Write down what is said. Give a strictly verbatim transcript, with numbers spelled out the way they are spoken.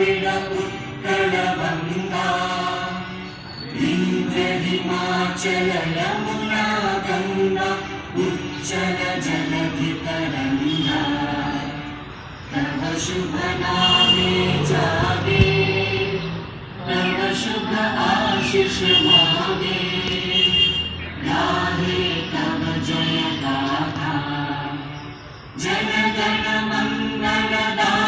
उत्कलगङ्गा, विन्ध्य हिमाचल यमुना गङ्गा, उच्चल जलधि तरङ्गा। तव शुभ नामे जागे, तव शुभ आशिष मागे, गाहे तव जय गाथा। जन गण मंगल